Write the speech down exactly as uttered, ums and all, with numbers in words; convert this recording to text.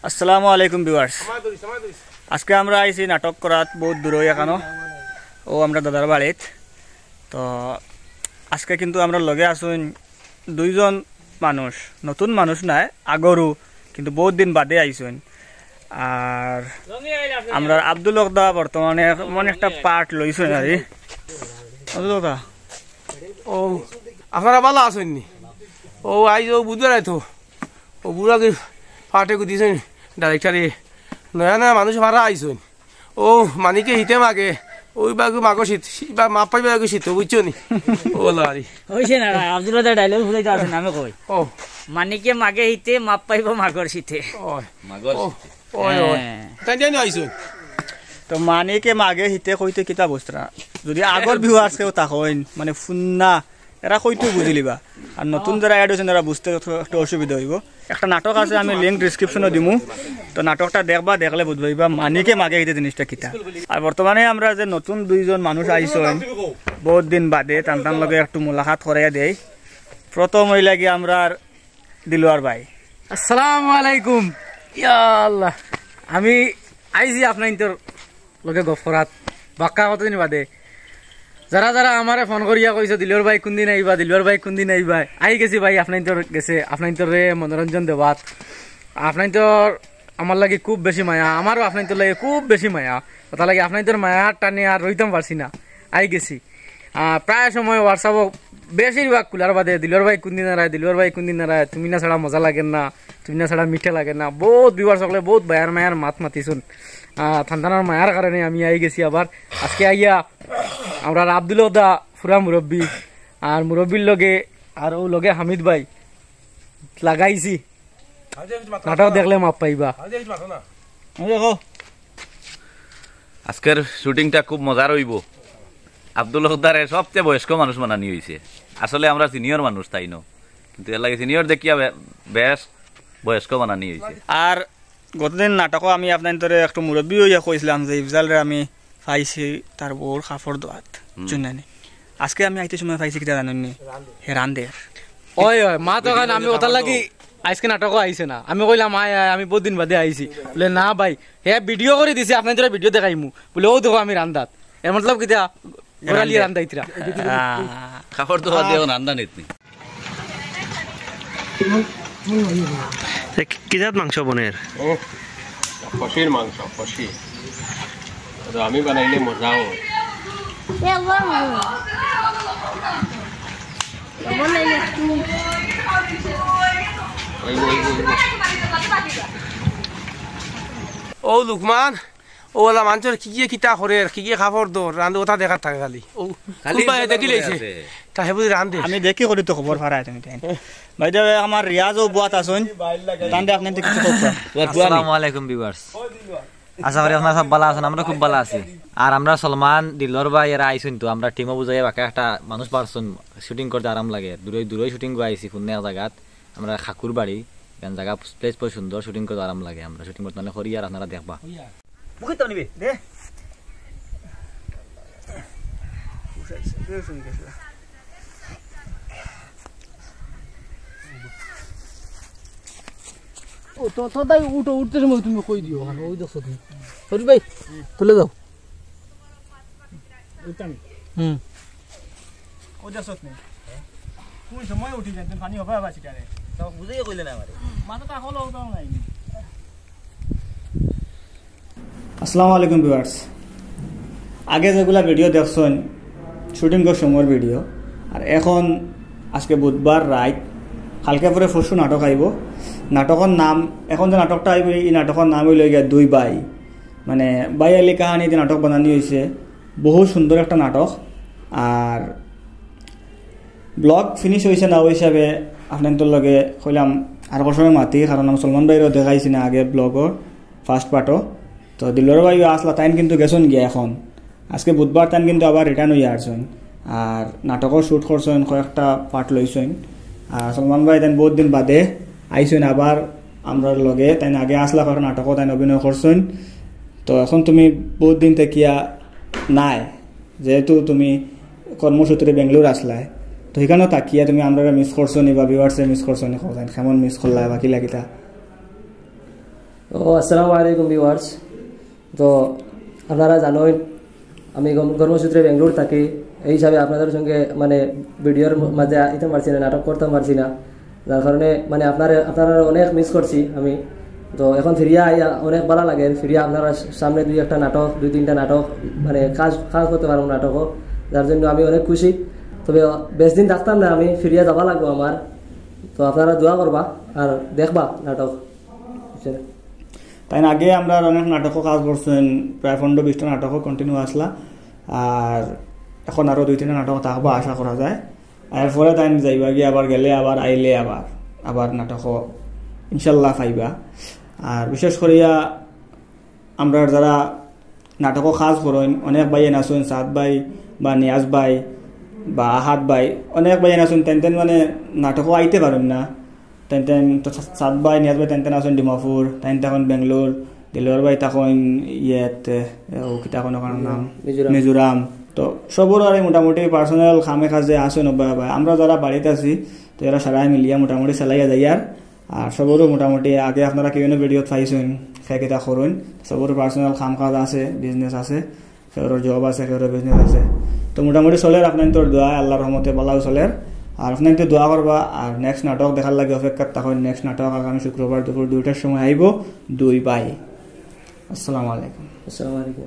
আসসালামু আলাইকুম ভিউয়ার্স। আজকে আমরা আইছি নাটক করাত বহুত দূরে এখানো। ও আমরা দাদার বাড়িত। তো আজকে কিন্তু আমরা লগে আছইন দুইজন মানুষ, নতুন মানুষ নায়, আগরও, কিন্তু বহুত দিন বাদে আইছইন। আর আমরা আব্দুল হক দা বর্তমানে এমন একটা পার্ট লইছইন আর কি। আব্দুল হক দা, ও, আপনারা ভালা আছইন নি? ও, আইজ ও বুধবার আইতো। ও বুড়া কি পার্টে দিছইন ডাইরেক্টরে। নয়া নয়া মানুষ ভাড়া আইছইন। ও, মানিকে হিতে মাগে, ওই বাগু মাগো শীত, শীত বা মাপ পাইবা বাগু শীত, বুঝছো নি? ও লারি। হইছে না, না, আব্দুল হক দা ডায়লগ ভুলে যাওয়া আছে না, আমি কই। ও। মানিকে মাগে হিতে, মাপ পাইব মাগর শীতে। ও। মাগর ও, শীতে। ওই, ওই। হ্যাঁ। তাই জানি আইছইন। তো মানিকে মাগে হিতে কইতে কিতা বুঝতরা? যদি আগর ভিউয়ার্স কেউ তা কইন, মানে ফুন্না, এরা কইতেও বুঝিলিবা। আর নতুন যারা অ্যাড হইছেন, এরা বুঝতে একটু, একটু অসুবিধা হইব। একটা নাটক আছে, আমি লিংক ডিসক্রিপশনে দিমু। তো নাটকটা দেখবা, দেখলে বুঝবা মানিকে মাগে হিতে জিনিসটা কিতা। আর বর্তমানে আমরা যে নতুন দুইজন মানুষ আইছইন, বহুত দিন বাদে, তান তান লগে একটু মোলাকাত করাইয়া দেই। প্রথম হইলা কি আমরার দিলওয়ার ভাই। আসসালামু আলাইকুম। ইয়া আল্লাহ, আমি আইছি আপনাইন্তর লগে গফরাত বাক্কা কতদিন বাদে। যারা যারা আমারে ফোন করিয়া কইছো, "দিলওয়ার ভাই কোন দিন আইবা, দিলওয়ার ভাই কোন দিন আইবা?" আই গেছি ভাই, আপনাইন্তর গেছে, আপনাইন্তরে মনোরঞ্জন দেওয়াত। আপনাইন্তর আমার লাগি খুব বেশি মায়া, আমারও আপনাইন্তর লাগি খুব বেশি মায়া। কথা লাগি আপনাইন্তর মায়ার টানে আর রইতাম পারছি না, আই গেছি। আহ, প্রায় সময় WhatsApp-ও বেশিরভাগ খোলার বাদে, "দিলওয়ার ভাই কোন দিন আরায়, দিলওয়ার ভাই কোন দিন আরায়, তুমি না ছাড়া মজা লাগে না, তুমি না ছাড়া মিঠা লাগে না।" বহুত ভিউয়ার্স সকলে বহুত বায়ার মায়ার মাত মাতিছুন। আহ, থানতানার মায়ার কারণে আমি আই গেছি আবার। আজকে আইয়া আমরা আব্দুল হক দা ফুরা মুরব্বি, আর মুরব্বির লগে, আর ও লগে হামিদ ভাই লাগাইছি। নাটক দেখলে মাপ পাইবা। এই দেখো। আজকের শুটিংটা খুব মজার হইব। আব্দুল হকদারে সবচেয়ে বয়স্ক মানুষ বানানি হইছে। আসলে আমরা সিনিয়র মানুষ, তাই ন, কিন্তু এর লাগে সিনিয়র দেখিয়া বে-, বেশ বয়স্ক বানানি হইছে। আর গতদিন নাটকও আমি আপনাইন্তরে একটু মুরব্বি হইয়া কইছিলাম যে ইফজালরে আমি পাইছি, তার বউর কাপড় ধোয়াত। হুম। জুনানি। আজকে আমি আইতে সময় পাইছি কিতা জানেননি? হে রান্ধের। ওই, ওই, মা তো কারণ আমি ওটার লাগি আজকে নাটকও আইছে না। আমি কইলাম, "আয়, আয়, আমি বহুত দিন বাদে আইছি।" বলে, "না ভাই, হে ভিডিও করি দিছে, আপনাইন্তরে ভিডিও দেখাইমু।" বলে, "ও দেখো আমি রান্দাত।" এর মতলব কিতা? গোড়ালিয়ে রান্ধে। রান্দাইতরা। আহ। কাপড় ধোয়া দিয়ে রান্ধা নিতনি। এ কি, কি জাত মাংস বনের? ও, খাসির মাংস, খাসি। তো আমি বানাইলে মজা হয়। ওই, ওই, ওই, ওই। ও লুকমান, ও ওলা মানষর কি গিয়ে কিতা করে, কি গিয়ে কাপড় ধর, রান্ধে ওটা দেখার থাকে খালি। ও, খালি কোনবায় ইনশাআল্লাহ দেখিলে করে আছে। তাহে বুঝি রান্ধে। আমি দেখি করি তো খবর ফারায় তুমি তাই। ভাই দেবে আমার রিয়াজ ও বুয়াত আছইন। তানরে আপনি তো কিছু খবর। আসসালামু আলাইকুম ভিউয়ার্স। আশা করি আপনারা সব ভালো আছেন, আমরা খুব ভালো আছি। আর আমরা সলমান, দিলর ভাই এরা আইছইন তো, আমরা টিমও বুঝাইয়া বাকি একটা মানুষ পারছইন, শুটিং করতে আরাম লাগে। দূরে দূরে শুটিং করে আইছি, কোন এক জায়গাত, আমরা খাকুর বাড়ি, এখান জায়গা প্লেস বহুত সুন্দর, শুটিং করতে আরাম লাগে। আমরা শুটিং করতে মানে করি আর আপনারা দেখবা। মুখে তো নিবে। দে। ও, তো, তো তাই উঠো, উঠতে সময় তুমি কই দিও, ওখানে, ওই দেখছো তুমি। সরি ভাই, তুলে দাও। উঠতাম। হুম। ও দেখছো তুমি? কোন সময় উঠি যায়, তুমি পানি হবে আবার ছিটারে। তো বুঝেই কইলে না আমারে। মাথা তো হলো, ওটাও নাই। আসসালামু আলাইকুম ভিউয়ার্স। আগে যেগুলা ভিডিও দেখছইন, শুটিংর সময়র ভিডিও, আর এখন আজকে বুধবার রাইত, কালকে পরে পরশু নাটক আইব। নাটকর নাম, এখন যে নাটকটা আইব, এই নাটকর নাম হইল গিয়া দুই ভাই, মানে ভাই আলি কাহানি যে নাটক বানানি হইছে, বহুত সুন্দর একটা নাটক। আর ব্লগ ফিনিশ হইছে না, ওই হিসাবে আপনাদের লগে কইলাম আর কোনো সময় মাতি, কারণ আমি সলমান ভাইরও দেখাইছি না আগে ব্লগর ফার্স্ট পার্টও। তো দিলর ভাইও আসলা, তাইন কিন্তু গেছইন গিয়া এখন। আজকে বুধবার, তাইন কিন্তু আবার রিটার্ন হইয়া আসছইন। আর নাটকও শ্যুট করছইন, কয়েকটা পার্ট লইছইন। আর সলমান ভাই তাইন বহুত দিন বাদে আইছইন আবার আমরার লগে। তাইন আগে আসলা কয়েকটা নাটকও তাইন অভিনয় করছইন। তো এখন তুমি বহুত দিন থাকিয়া নাই, যেহেতু তুমি কর্মসূত্রে বেঙ্গালোর আসলায়, তো এখানেও থাকিয়া তুমি আমরারে মিস করছো নি বা ভিউয়ার্সরে মিস করছো নি, কও তাইন কেমন মিস করলা বা কিলা কিতা? ও, আসসালামু আলাইকুম ভিউয়ার্স। তো আপনারা জানেন, আমি কর্ম-, কর্মসূত্রে বেঙ্গালুরু থাকি। এই হিসাবে আপনাদের সঙ্গে মানে ভিডিওর ম-, মাঝে আইতাম পারছি না, নাটক করতাম পারছি না, যার কারণে মানে আপনারা আপনারা অনেক মিস করছি আমি। তো এখন ফিরিয়া আইয়া অনেক ভালা লাগে, ফিরিয়া আপনারা সামনে দুই একটা নাটক, দুই তিনটা নাটক মানে কাজ কাজ করতে পারবো নাটকও, যার জন্য আমি অনেক খুশি। তবে বেশ দিন থাকতাম না আমি, ফিরিয়া যাওয়া লাগবো আমার। তো আপনারা দোয়া করবা আর দেখবা নাটক, বুঝছেন? তাইন আগে আমরার অনেক নাটকও কাজ করছইন, প্রায় পনেরো বিশটা নাটকও কন্টিনিউ আসলা। আর এখন আরও দুই তিনটা নাটক থাকবা আশা করা যায়। আর এরপরে তাইন যাইবা গিয়া আবার, গেলে আবার, আইলে আবার, আবার নাটকও ইনশাল্লাহ পাইবা। আর বিশেষ করিয়া আমরার যারা নাটকও কাজ করইন, অনেক ভাইয়াইন আছইন, সাদ ভাই বা নিয়াজ ভাই বা আহাদ ভাই, অনেক ভাইয়াইন আছইন, তাইন তাইন মানে নাটকও আইতে পারইন না। তাইন তাইন তো সা-, সাদ ভাই, নিয়াজ ভাই, তাইন তাইন আছইন ডিমাপুর, তাইন থাকইন বেঙ্গালুরু, দিলওয়ার ভাই থাকইন ইয়েত, এ, ও কিতা কইন ওখানর নাম? মিজোরাম। মিজোরাম। তো সবর আরে মোটামুটি পার্সোনাল কামে কাজে আছইন অব্বা ভাই। আমরা যারা বাড়িত আছি, তো এরা সারাই মিলিয়া মোটামুটি চালাইয়া যাইয়ার। আর সবরও মোটামুটি আগে আপনারা কেউ ভিডিওত পাইছইন, কে কিতা করইন, সবর পার্সোনাল কাম কাজ আছে, বিজনেস আছে, কেউর জব আছে, কেউর বিজনেস আছে। তো মোটামুটি চলের আপনাইনতর দোয়ায়, আল্লাহর রহমতে ভালাউ চলের। আর আপনাইনতে দোয়া করবা, আর নেক্সট নাটক দেখার লাগি অপেক্ষাত থাকইন। নেক্সট নাটক আগামী শুক্রবার দুপুর দুইটার সময় আইবো দুই ভাই। আসসালামু আলাইকুম। আসসালামু আলাইকুম।